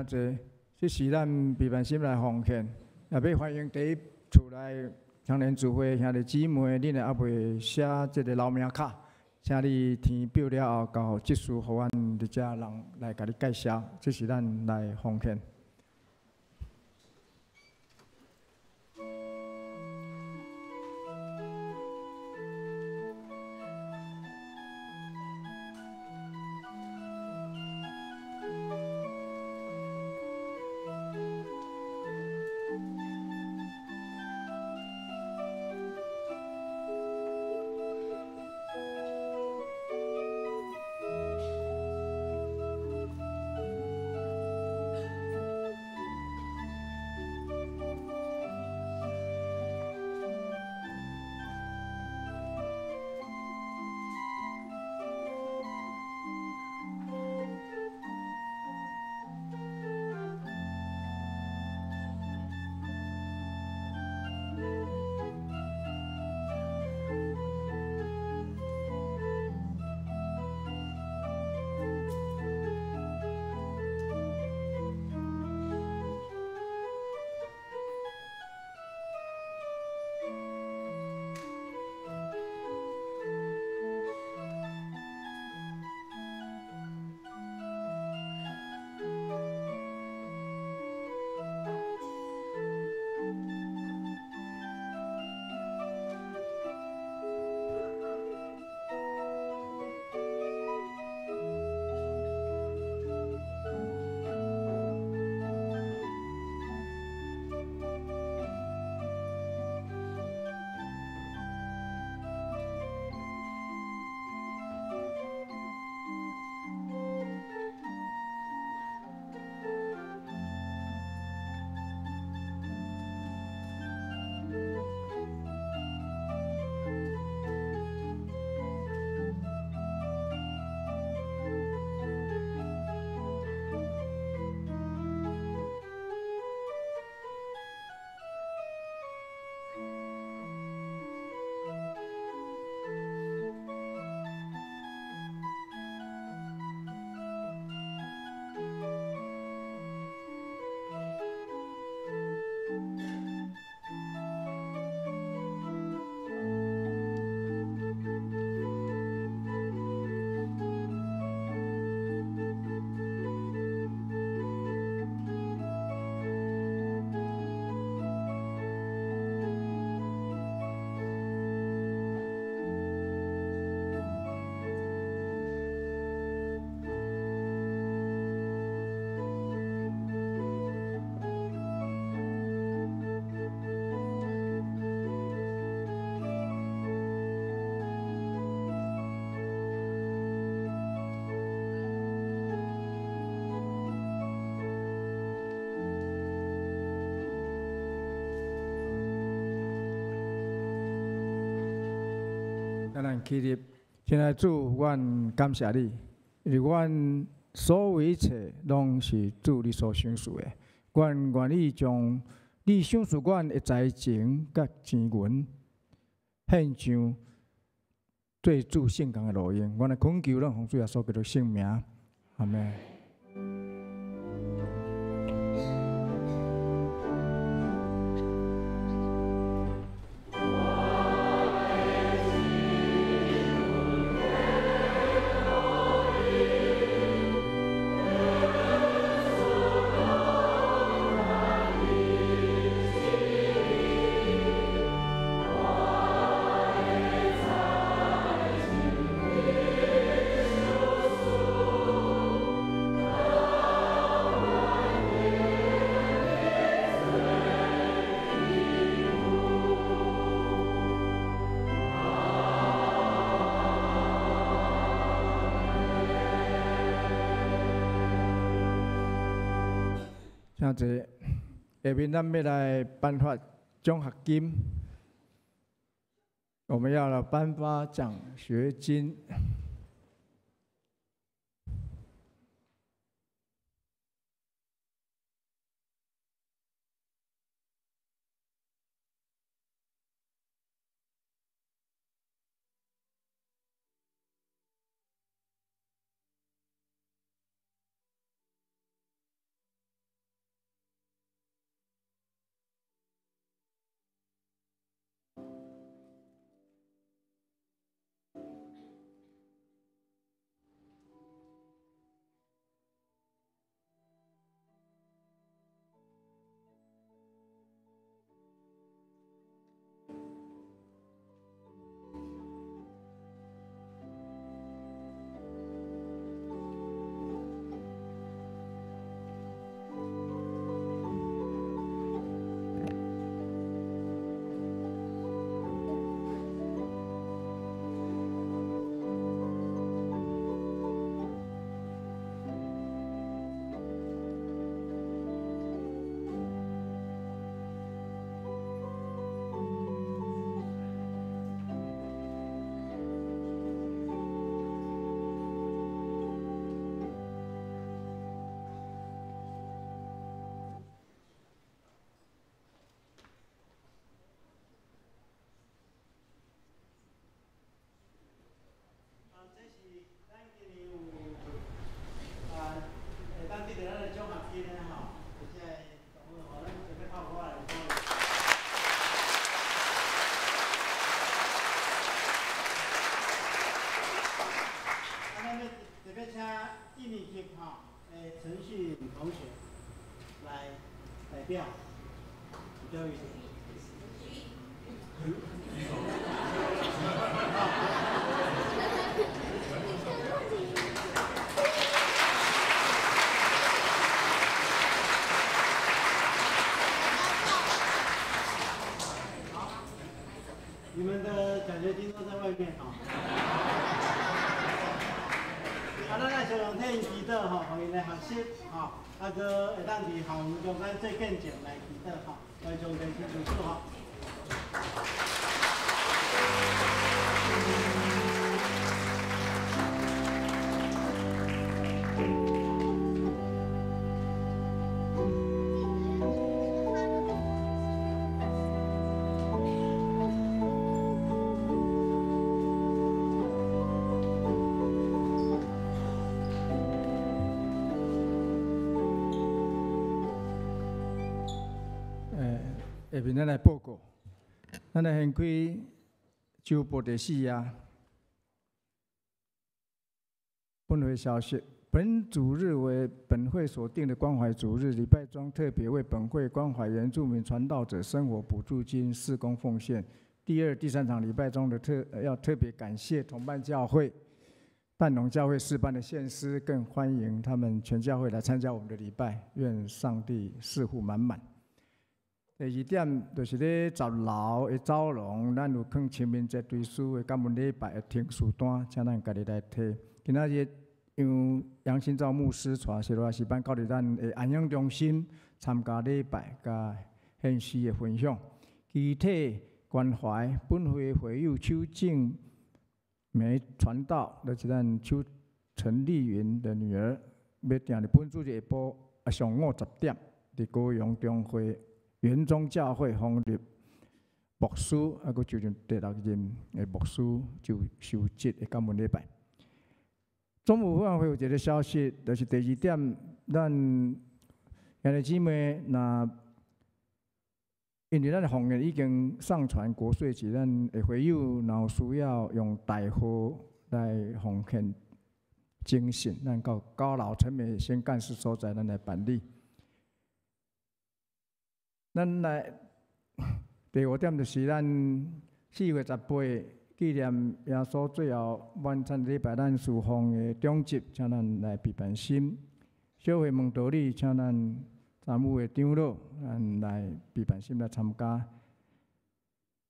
兄弟，這是咱避難心來奉獻，也欲歡迎佇厝內青年聚會兄弟姊妹，恁若猶未寫這个留名卡，請你填表了後交予執事，予阮佇遮人來共你介紹。這是咱來奉獻。咱起立，親愛主，阮感謝你，因為阮所有一切攏是主你所賞賜的。阮願意將你賞賜阮的才情佮錢銀獻上，做主聖工的路用。阮來懇求，咱奉主耶穌基督聖名，阿們。請坐。下面咱欲來頒發獎學金，我們要來頒發獎學金。表，叫伊。你們的獎學金都在外面吼。啊，咱來小龍替𪜶祈禱吼，予𪜶來學習吼，啊，閣會當佇校園中間做見證來祈禱吼，願上帝親自祝福。下面咱來報告，咱來掀開週報第四頁。本會消息：本主日為本會所定的關懷主日，禮拜中特別為本會關懷原住民傳道者生活補助金事工奉獻。第二、第三場禮拜中的要特別感謝同伴教會、淡農教會詩班的獻詩，更歡迎他們全教會來參加我們的禮拜。願上帝賜福滿滿。第二點就是咧十樓的走廊，咱有囥清明節追思的感恩禮拜的停書單，請咱家己來提。今仔日由楊新照牧師帶西羅亞詩班到佇咱的安養中心參加禮拜佮獻詩的分享。具體關懷本會會友邱靜梅傳道，就是咱邱陳麗雲的女兒，欲訂佇本主日下晡上午10點，佇高雄中會元宗教會方立牧師，啊，閣就任第六任的牧師就受職的感恩禮拜。總務委員會有一個消息，就是第二點，咱兄弟姊妹若因為咱的奉獻已經上傳國稅局，咱的會友若有需要用代號來奉獻徵信，咱到高樓陳美先幹事所在，咱來辦理。咱來第五點就是咱4月18紀念耶穌最後晚餐禮拜，咱事奉的長執，請咱來備辦心。小會問道理，請咱參與的長老，咱來備辦心來參加。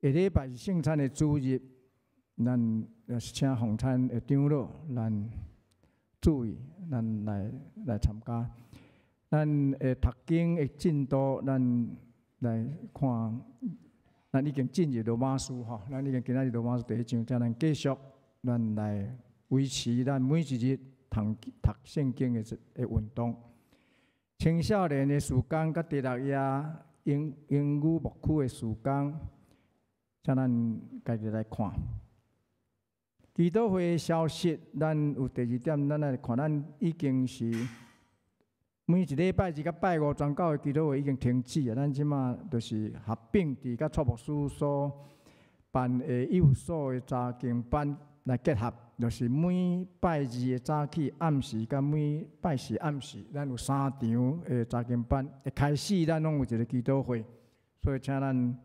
下禮拜是聖餐的主日，咱也是請奉餐的長老，咱注意，咱來參加。咱的讀經的進度，咱來看，咱已經進入羅馬書吼，咱已經今仔日羅馬書第一章，請咱繼續，咱來維持咱每一日讀聖經的運動。青少年的事工，佮第六頁英語牧區的事工，請咱家己來看。祈禱會的消息，咱有第二點，咱來看，咱已經是每一禮拜二佮拜五，全教會祈禱會已經停止啊！咱這馬就是合併佇佮蔡牧師所辦的幼所的查經班來結合，就是每拜二的早起、暗時佮每拜四暗時，咱有三場的查經班。一開始咱攏有一個祈禱會，所以請咱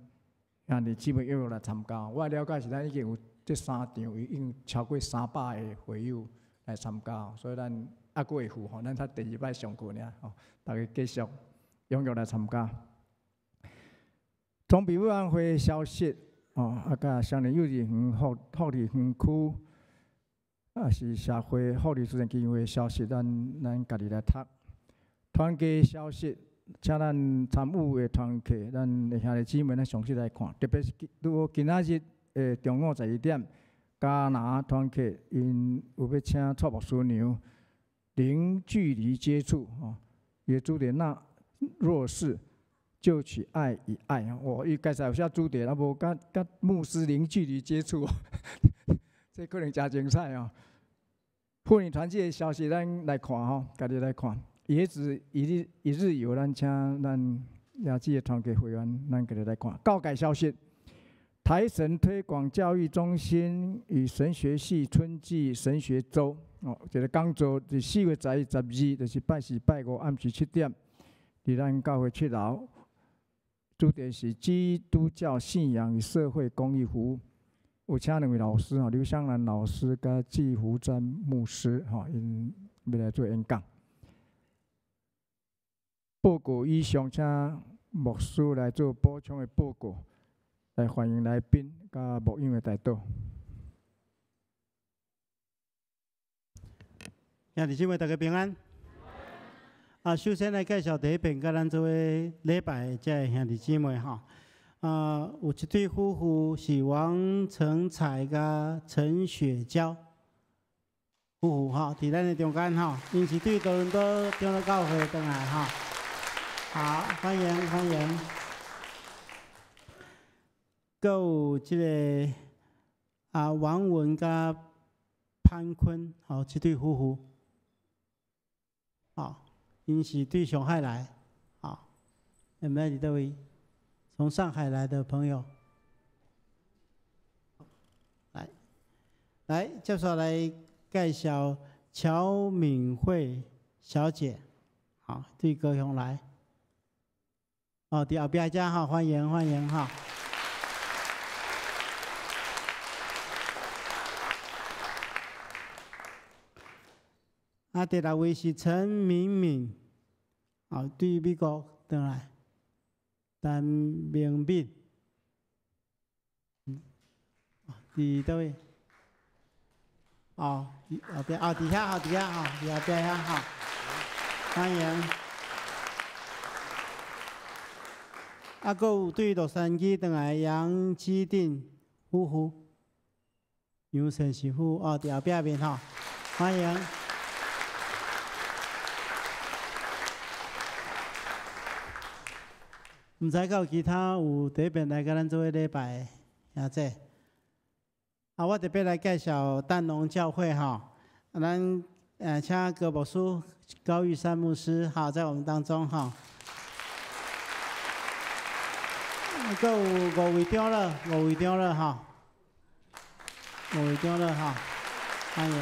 兄弟姊妹踴躍來參加。我了解是咱已經有這三場已經超過300個會友來參加，所以咱猶閣會赴吼，咱才第二擺上課爾吼，大家繼續踴躍來參加。裝備委員會消息，吼，啊，佮雙連幼稚園福利園區，啊是社會福利慈善基金會消息，咱家己來讀。團契消息，請咱參與的團契，咱的兄弟姊妹，咱詳細來看，特別是拄好今仔日的中午12點，加拿團契𪜶有欲請蔡牧師娘零距離接觸，吼，伊主題那若是就取愛與愛，我伊介紹有啥主題，啊無佮牧師零距離接觸，這可能誠精彩哦。婦女團契的消息，咱來看吼，家己來看。椰子一日遊，咱請咱椰子的團契會員，咱家己來看。告解消息，台神推廣教育中心與神學系春季神學週。哦，一個講座佇4月11、12，就是拜四、拜五暗時7點，佇咱教會7樓。主題是基督教信仰與社會公益服務。有請兩位老師吼，劉香蘭老師佮紀福詹牧師吼，𪜶欲來做演講。報告以上，請牧師來做補充的報告，來歡迎來賓佮牧養的代禱。兄弟姊妹，大家平安。啊，首先來介紹第一遍，佮咱做伙禮拜的這个兄弟姊妹吼。啊，有一對夫婦是王成才佮陳雪嬌夫婦吼，佇咱的中間吼，𪜶是對多倫多長老教會轉來吼。好，歡迎歡迎。閣有這个啊，王文佮潘坤，吼，這對夫婦，吼，𪜶是對上海來，吼，有沒佇佗位？從上海來的朋友，來，來，接下來介紹喬敏慧小姐，好，對高雄來，哦，佇後壁遮吼，歡迎歡迎哈。啊，第六位是陳敏敏，哦，對美國轉來。陳明敏，佇佗位？哦，佇後壁，哦，佇遐，哦，佇遐，吼，佇後壁遐，吼，歡迎。啊，閣有對洛杉磯轉來楊基定夫婦，楊先生夫婦，哦，佇後壁面吼，歡迎。毋知敢有其他有第一遍來佮咱做伙禮拜的兄弟。啊，我特別來介紹淡農教會吼，啊，咱請高牧師高玉山牧師哈，在我們當中吼。閣有五位長老，五位長老吼，五位長老吼，歡迎。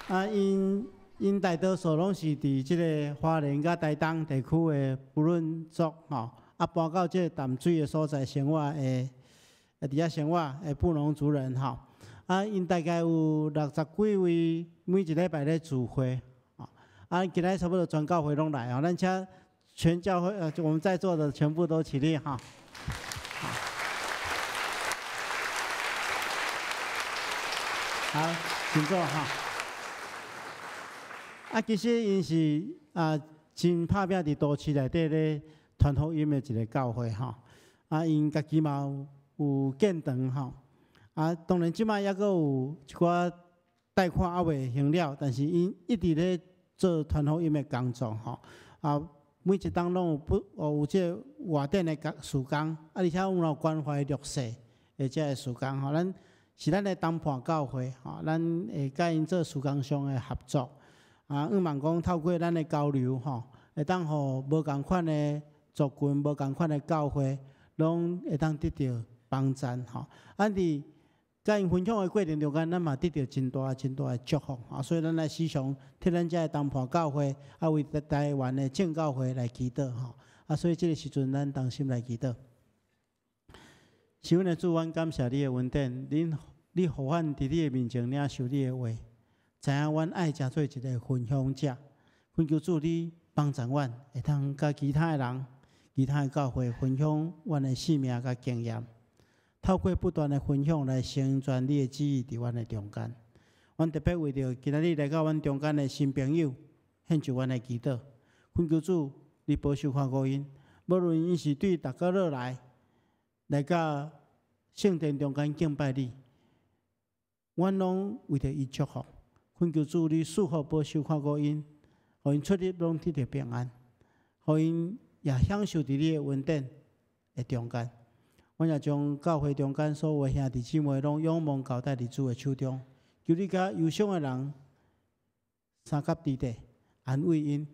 啊，𪜶大多數攏是佇這个花蓮佮台東地區的布倫族吼，啊搬到這个淡水的所在生活的，佇遐生活的布農族人吼，啊，𪜶大概有六十幾位，每一禮拜咧聚會，啊，今仔差不多全教會攏來吼，咱請全教會，我們在座的全部都起立哈。好，請坐哈。啊，其實𪜶是啊，真拍拚佇都市內底咧傳福音的一个教會吼。啊，𪜶家己嘛有建堂吼。啊，當然這擺猶閣有一寡貸款猶未還了，但是𪜶一直咧做傳福音的工作吼。啊，每一冬攏有不哦有這个外展的工事工，啊，而且有關懷弱勢的這个事工吼。咱是咱的同伴教會吼，咱會佮𪜶做事工上的合作。啊，向望講透過咱的交流吼，會當予無仝款的族群、無仝款的教會，攏會當得著幫贊吼。啊，佇佮𪜶分享的過程中間，咱嘛得著真大、真大的祝福啊！所以咱來時常替咱遮的同伴教會，啊，為台灣的正教會來祈禱吼。啊，所以這个時陣，咱同心來祈禱。是阮的主，阮感謝你的恩典，恁你予阮佇你的面前領受你的話。知影阮愛誠做一个分享者，懇求主你幫助阮，會當佮其他的人、其他的教會分享阮的生命佮經驗，透過不斷的分享來成全你的旨意佇阮的中間。阮特別為著今仔日來到阮中間的新朋友，獻上阮的祈禱，懇求主你保守看顧𪜶，無論𪜶是對逐個落來，來到聖殿中間敬拜你，阮攏為著伊祝福。懇求主，你賜福保守看顧𪜶，予𪜶出入攏得著平安，予𪜶也享受佇你的恩典的中間。阮也將教會中間所有兄弟姊妹攏仰望交代佇主的手中，求你佮憂傷的人相佮佇底安慰𪜶，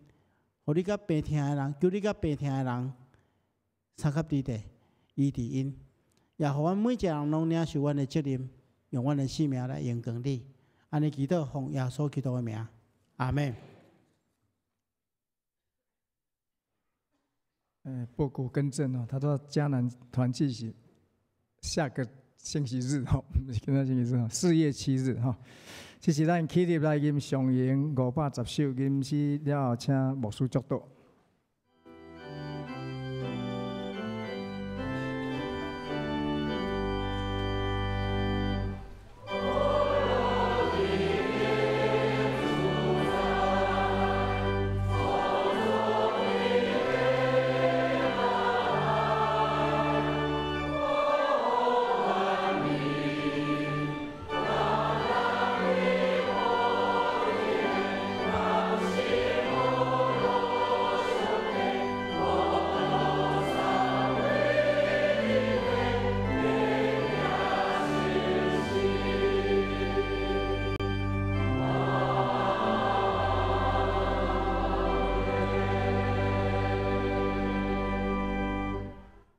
予你佮病疼的人，求你佮病疼的人相佮佇底醫治𪜶，也予阮每一个人攏領受阮的責任，用阮的生命來榮光你。按呢祈禱，奉耶穌基督的名，阿們。報告更正哦，他說迦南團契是下個星期日吼，毋是今仔星期日吼，4月7日吼。這是咱起立來吟上詠510首，吟詩了後，請牧師祝禱。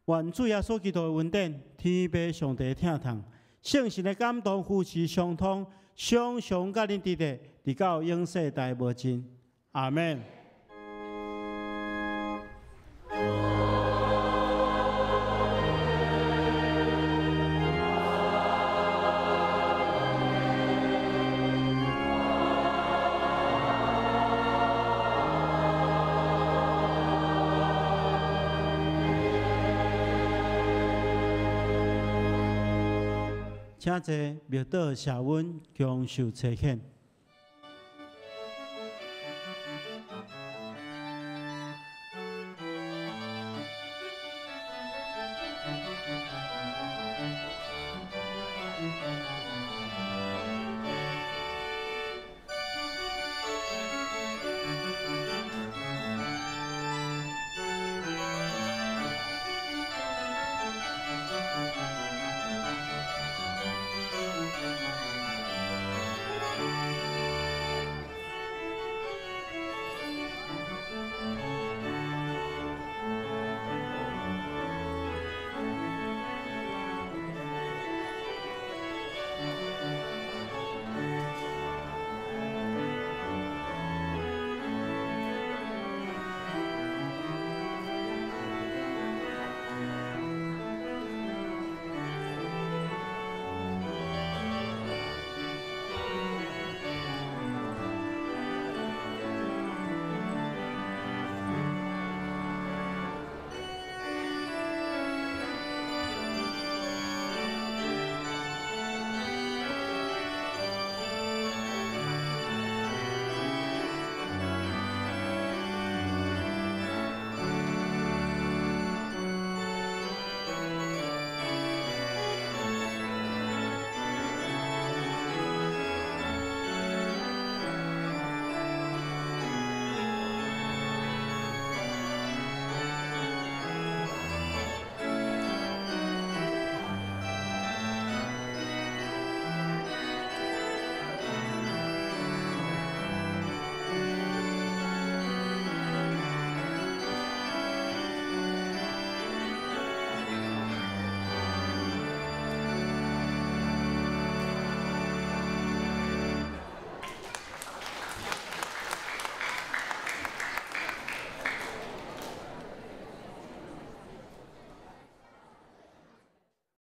願主耶穌基督的恩典、天父上帝的疼痛、聖神的感動、扶持相通，常常佮恁佇咧，直到永世代無盡。阿們。請坐，默禱謝恩，享受差遣。